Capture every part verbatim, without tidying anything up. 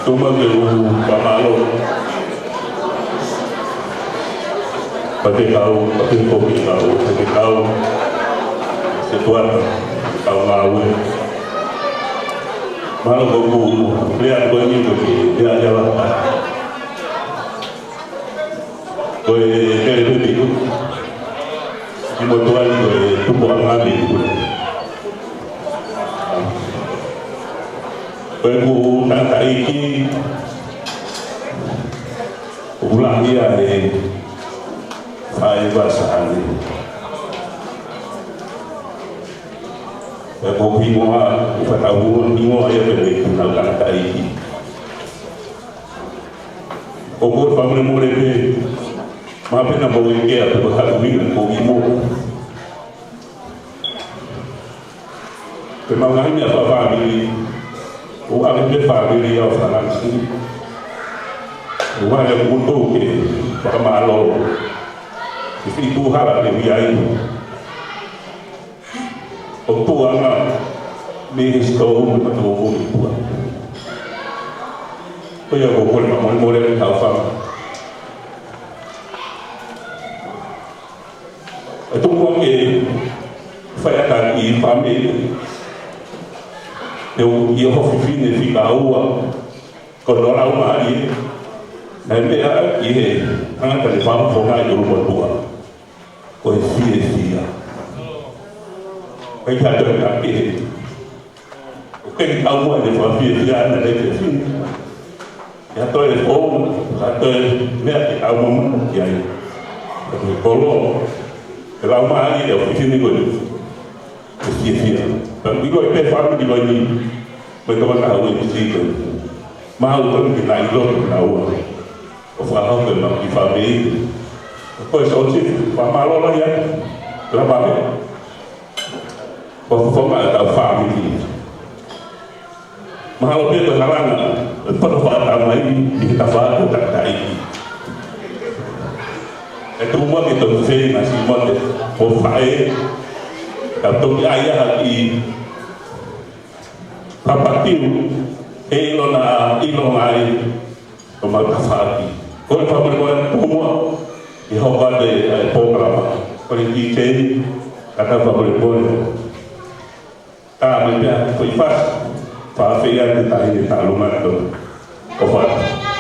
Tuma ke u fakamālō. Pate kau, pate koki kau, pate kau. Se tuata, kau ngāue. Mālō ko ku, lea ko ni ko ke, lea lea wata. Ko e pele pele ku. Ni mo tuai ko e tupu a ngami ku. Ko e ku tangataʻeiki, ʻoku langi ʻa e fai vasa ane. Ko e hingoa, ʻi fakahua hingoa ia pē mei he nau tangataʻeiki. ʻOku ou fakamolemole pē, ma pena mo e kea pe ko haku ina ko i mo. Pe mau ngaahi meʻa fakafāmili, ʻo ʻave pē fāmili ʻo fakangāueʻaki. ʻOku ou ʻai ʻeku lotu ke fakamālō. Ke fai tuʻu hala ke ui ai. ʻO tuʻu anga mei he sitoa ʻo e mataʻi ʻo e tuʻa. Ko ia ʻoku ou kole fakamolemole ki he kau fāmili. ʻE tuku ke fai ʻaki e fāmili. Te u ʻi ho fefine fika ua. Ko hono laumālie. Naʻe meʻa ʻi he tangata ne fakafofonga ʻi ʻolunga tuʻa. Ko e fiefia. Ko e kato e kape. ʻOku kei ʻaumua ʻene fakafiefia ʻana le ke fini. Ia toe founga, ia toe meʻa ke ʻaumua mo ki ai. Ko e kolo, e laumālie ʻo e fefine ko ē. Ko e fiefia. Pea ʻilo e pē fāmili ko eni. Ko e tokanga ʻa e fefine ko ē. Mahalo tonu ke na ʻilo, na ua. ʻO fakahoko e maʻu ki fāmili. Ko e sōsifi, fakamālō lahi atu. Lava pē. Ko e fofonga ʻetau fāmili. Mahalo pē ko e halanga, e pata fakatau mai, ʻi he tafaʻaki ʻo e tangataʻeiki. ʻE tuku muʻa ke toki feinga si mote, ko faʻē, ka toki ʻai ʻa e papatiu, ʻe ʻilo na, ʻilo mai, ʻo mau tafaʻaki. Ko e fakamolemole ko e pō muʻa, ʻi hoʻo ʻave ʻa e polokalama. Ko e D J, ka tau fakamolemole. Ka mai pea, ko e fasi, fafeia te tahi ne talu mai to. ʻOfa atu.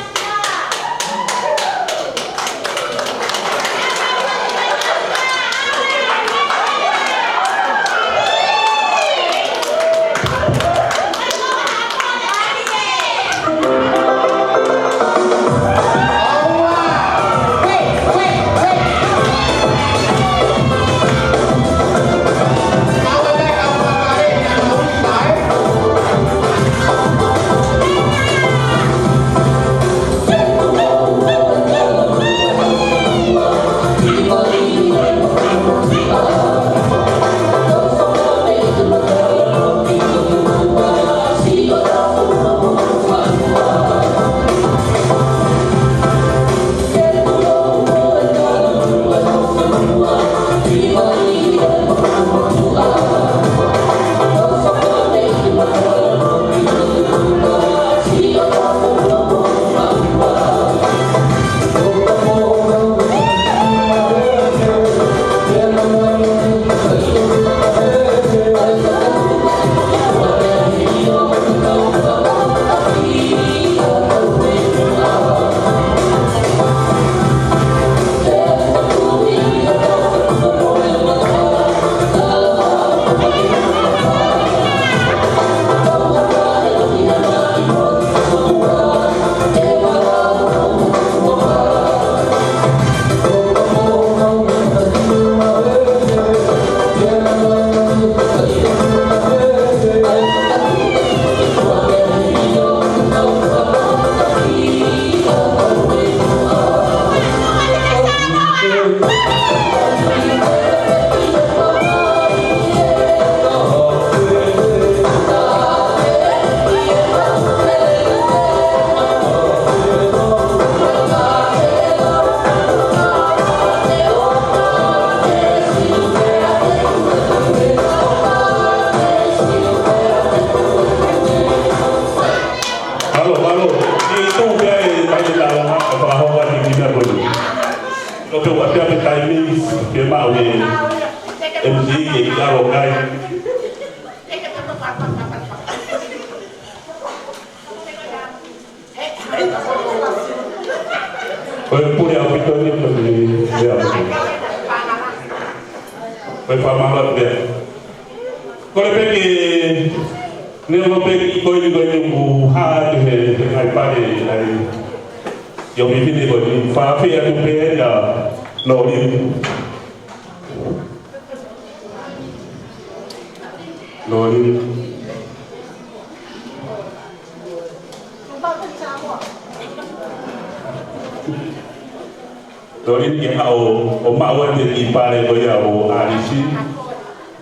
Ke maʻu e M C ke ʻi alo kai. Ko e pule ʻaupito ni ko e, ia. Ko e fakamālō atu pē. Kole pē ke ne lo pē ki ko e, ko e ʻuha atu he, he kai pale ai. ʻIo, mi fine ko e fafine atu pē ia Nolin. Nolin. Nolin ke haʻu ʻo maʻu ʻa e kiʻi pale ko ia ʻo ʻAlisi.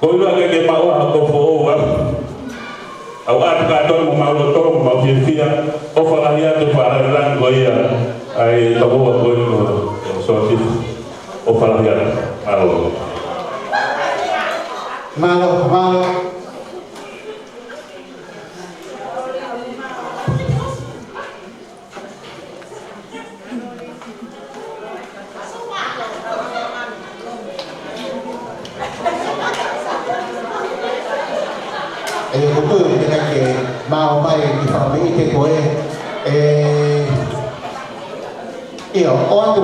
Ko ʻilua ke ke maʻu ha kofo ʻo ua. ʻOatu kātoa mo maʻu loto mo maʻu fiefia. ʻOfa lahi atu fakalāngilangi ko ia ʻa e taupotu ko ia ʻo Sōsifa. ʻOfa lahi atu. Mālō. Mālō, mālō. ʻE, ko koe, ʻe, ke maʻu mai ki he fakamoʻoni ko ē. ʻE, ʻio, ʻoatu